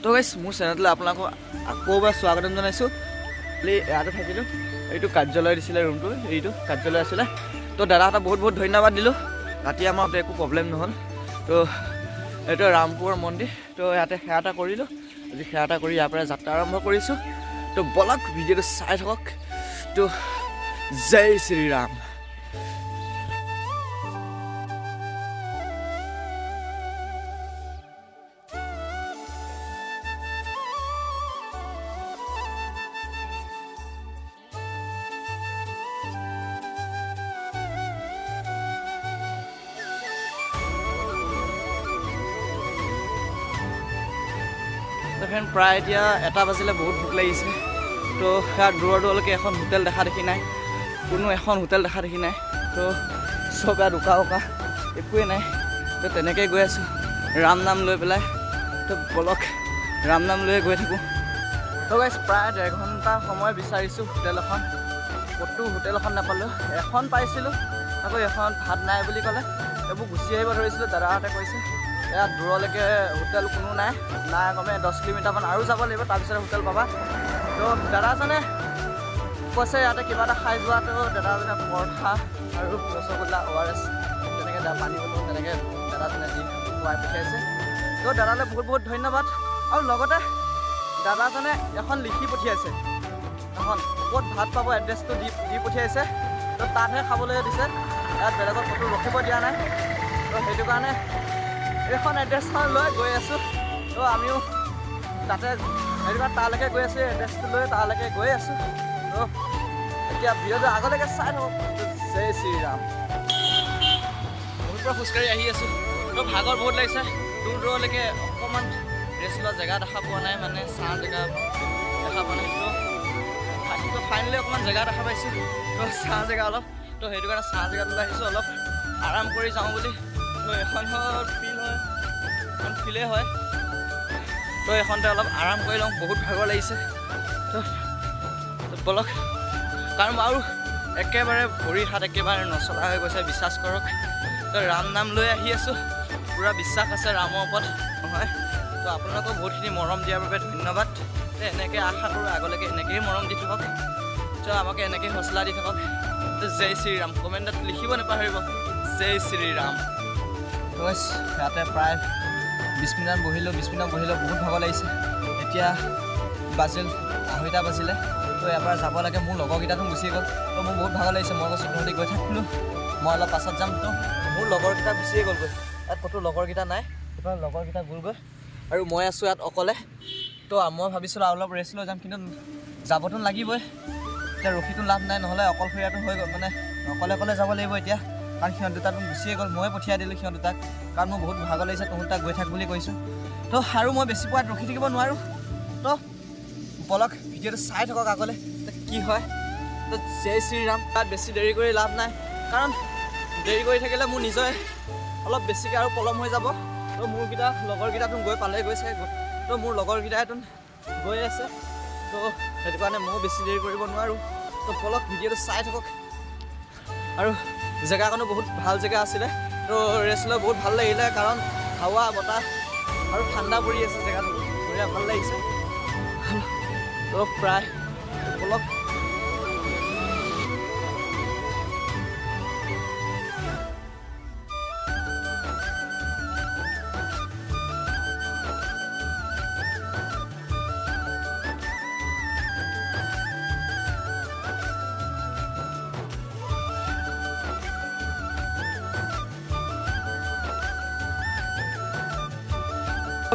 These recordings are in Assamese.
তো গাইছ, মোৰ চেনেলটোলৈ আপোনালোকক আকৌ এবাৰ স্বাগতম জনাইছোঁ। কালি ইয়াতে থাকিলোঁ। এইটো কাৰ্যালয় দিছিলে ৰুমটো, এইটো কাৰ্যালয় আছিলে। তো দাদাহঁতক বহুত বহুত ধন্যবাদ দিলোঁ। ৰাতি আমাৰ একো প্ৰব্লেম নহ'ল। তো এইটো ৰামপুৰৰ মন্দিৰ। তো ইয়াতে সেৱা এটা কৰিলোঁ। আজি সেৱা এটা কৰি ইয়াৰ পৰা যাত্ৰা আৰম্ভ কৰিছোঁ। তো বলক, ভিডিঅ'টো চাই থাকক। তো জয় শ্ৰীৰাম। তো ফ্ৰেণ্ড, প্ৰায় এতিয়া 1টা বাজিলে, বহুত ভোক লাগিছে। তো সেয়া দূৰৰ দূৰলৈকে এখন হোটেল দেখা দেখি নাই, কোনো এখন হোটেল দেখা দেখি নাই। তো চব ইয়াত উকা উকা, একোৱেই নাই। তো তেনেকেই গৈ আছোঁ ৰাম নাম লৈ পেলাই। তো বলক, ৰাম নাম লৈয়ে গৈ থাকোঁ। তো গাইছ, প্ৰায় 1.5 ঘণ্টা সময় বিচাৰিছোঁ হোটেল এখন, ক'তো হোটেল এখন নাপালোঁ। এখন পাইছিলোঁ, আকৌ এখন ভাত নাই বুলি ক'লে। এইবোৰ গুচি আহিব ধৰিছিলোঁ, দাদাহঁতে কৈছে ইয়াত দূৰলৈকে হোটেল কোনো নাই, নাই কমে 10 কিলোমিটাৰমান আৰু যাব লাগিব, তাৰপিছত হোটেল পাবা। তো দাদাজনে কৈছে ইয়াতে কিবা এটা খাই যোৱা। তো দাদাজনে পৰঠা আৰু ৰসগোল্লা, অ' আৰ এছ তেনেকৈ, পানী বটল তেনেকৈ দাদাজনে দি খুৱাই পঠিয়াইছে। তো দাদালৈ বহুত বহুত ধন্যবাদ। আৰু লগতে দাদাজনে এখন লিখি পঠিয়াইছে, এখন ক'ত ভাত পাব এড্ৰেছটো দি দি পঠিয়াইছে। তো তাতহে খাবলৈ দিছে, ইয়াত বেলেগত ক'তো ৰখিব দিয়া নাই। তো সেইটো কাৰণে এইখন এড্ৰেছখন লৈ গৈ আছোঁ। তো আমিও তাতে সেইটো কাৰণে তালৈকে গৈ আছোঁ, এড্ৰেছটো লৈ তালৈকে গৈ আছোঁ। তো এতিয়া ভিডিঅ'টো আগলৈকে চাই থাকক। জয় শ্ৰীৰাম। বহুত পৰা খোজকাঢ়ি আহি আছোঁ, তো ভাগৰ বহুত লাগিছে। দূৰ দূৰলৈকে অকণমান ৰেষ্ট লোৱা জেগা দেখা পোৱা নাই, মানে ছাঁ জেগা দেখা পোৱা নাই। তো ফাইনেলি অকণমান জেগা দেখা পাইছোঁ, তো ছাঁ জেগা অলপ। তো সেইটো কাৰণে ছাঁ জেগাটোলৈ আহিছোঁ, অলপ আৰাম কৰি যাওঁ বুলি। তো এখন হ'ল ফিল্ড হয়, এখন ফিল্ডেই হয়। তো এইখনতে অলপ আৰাম কৰি লওঁ, বহুত ভাগৰ লাগিছে। তো তো ব'লক, কাৰণ আৰু একেবাৰে ভৰি হাত একেবাৰে নচলা হৈ গৈছে, বিশ্বাস কৰক। তো ৰাম নাম লৈ আহি আছোঁ, পূৰা বিশ্বাস আছে ৰামৰ ওপৰত নহয়। তো আপোনালোকেও বহুতখিনি মৰম দিয়াৰ বাবে ধন্যবাদ। তো এনেকৈ আশা কৰোঁ আগলৈকে এনেকৈয়ে মৰম দি থাকক, তো আমাকে এনেকৈ হৌচলা দি থাকক। তো জয় শ্ৰীৰাম। কমেণ্টত লিখিব নাপাহৰিব, জয় শ্ৰীৰাম। তো ইয়াতে প্ৰায় 20 মিনিটমান বহিলোঁ। 20 মিনিট বহিলোঁ, বহুত ভাগৰ লাগিছে। এতিয়া বাজিল 2:30 বাজিলে। তো ইয়াৰ পৰা যাব লাগে। মোৰ লগৰকেইটাতো গুচি গ'ল। তো মোৰ বহুত ভাগৰ লাগিছে। মই কৈছোঁ, তহঁতি গৈ থাক বোলো, মই অলপ পাছত যাম। তো মোৰ লগৰকেইটা গুচিয়ে গ'লগৈ, ইয়াত ক'তো লগৰকেইটা নাই। সেইকাৰণে লগৰকেইটা গ'লগৈ আৰু মই আছোঁ ইয়াত অকলে। তো মই ভাবিছিলোঁ আৰু অলপ ৰেষ্ট লৈ যাম, কিন্তু যাবতো লাগিবই এতিয়া, ৰখিতো লাভ নাই। নহ'লে অকলশৰীয়াটো হৈ গ'ল, মানে অকলে অকলে যাব লাগিব এতিয়া, কাৰণ সিহঁত দুটাতো গুচিয়ে গ'ল। ময়ে পঠিয়াই দিলোঁ সিহঁত দুটাক, কাৰণ মোৰ বহুত ভাগৰ লাগিছে। তহঁত তাক গৈ থাক বুলি কৈছোঁ। তো আৰু মই বেছি পোৱাত ৰখি থাকিব নোৱাৰোঁ। তো বলক, ভিডিঅ'টো চাই থাকক আগলৈ তো কি হয়। তো জয় শ্ৰীৰাম। তাত বেছি দেৰি কৰি লাভ নাই, কাৰণ দেৰি কৰি থাকিলে মোৰ নিজৰে অলপ বেছিকৈ আৰু পলম হৈ যাব। তো মোৰকেইটা লগৰকেইটাতো গৈ পালে গৈছে। তো মোৰ লগৰকেইটাইতো গৈ আছে। তো সেইটো কাৰণে ময়ো বেছি দেৰি কৰিব নোৱাৰোঁ। তো বলক, ভিডিঅ'টো চাই থাকক। আৰু জেগাকণো বহুত ভাল জেগা আছিলে, তো ৰেষ্ট লৈ বহুত ভাল লাগিলে, কাৰণ হাৱা বতাহ আৰু ঠাণ্ডা পৰি আছে জেগাটো, বঢ়িয়া ভাল লাগিছে। তো প্ৰায় বলক।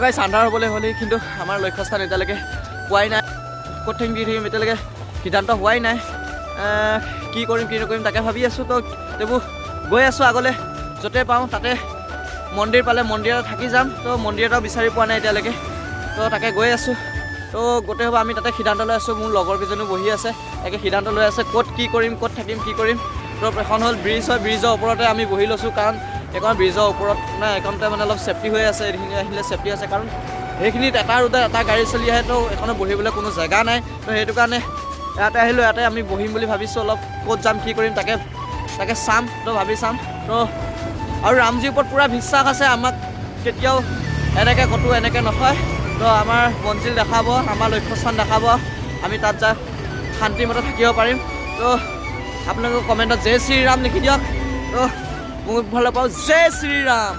গাইছ, আন্ধাৰ হ'বলৈ হ'লেই, কিন্তু আমাৰ লক্ষ্যস্থান এতিয়ালৈকে পোৱাই নাই। ক'ত থাকিম, কি থাকিম এতিয়ালৈকে সিদ্ধান্ত হোৱাই নাই। কি কৰিম, কি নকৰিম তাকে ভাবি আছোঁ। তো এইবোৰ গৈ আছোঁ আগলৈ, য'তে পাওঁ তাতে মন্দিৰ পালে মন্দিৰত থাকি যাম। তো মন্দিৰ এটাও বিচাৰি পোৱা নাই এতিয়ালৈকে। তো তাকে গৈ আছোঁ। তো গোটেই হ'ব আমি তাতে সিদ্ধান্ত লৈ আছোঁ। মোৰ লগৰ কেইজনো বহি আছে, তাকে সিদ্ধান্ত লৈ আছে ক'ত কি কৰিম, ক'ত থাকিম, কি কৰিম। তো এখন হ'ল ব্ৰিজ হয়, ব্ৰিজৰ ওপৰতে আমি বহি লৈছোঁ, কাৰণ এইখন ব্ৰিজৰ ওপৰত মানে এইখনতে মানে অলপ ছেফটি হৈ আছে। এইখিনি আহিলে ছেফটি আছে, কাৰণ সেইখিনিত এটা ৰোডত এটা গাড়ী চলি আহে। তো এইখনত বহিবলৈ কোনো জেগা নাই। তো সেইটো কাৰণে ইয়াতে আহিলোঁ, ইয়াতে আমি বহিম বুলি ভাবিছোঁ। অলপ ক'ত যাম, কি কৰিম তাকে তাকে চাম, তো ভাবি চাম। তো আৰু ৰামজীৰ ওপৰত পূৰা বিশ্বাস আছে, আমাক কেতিয়াও এনেকৈ ক'তো এনেকৈ নথয়। তো আমাৰ মঞ্জিল দেখাব, আমাৰ লক্ষ্যস্থান দেখাব, আমি তাত যাই শান্তিমতে থাকিব পাৰিম। তো আপোনালোকে কমেণ্টত জয় শ্ৰীৰাম লিখি দিয়ক। তো মোৰ ফালৰ পৰাও জয় শ্ৰীৰাম।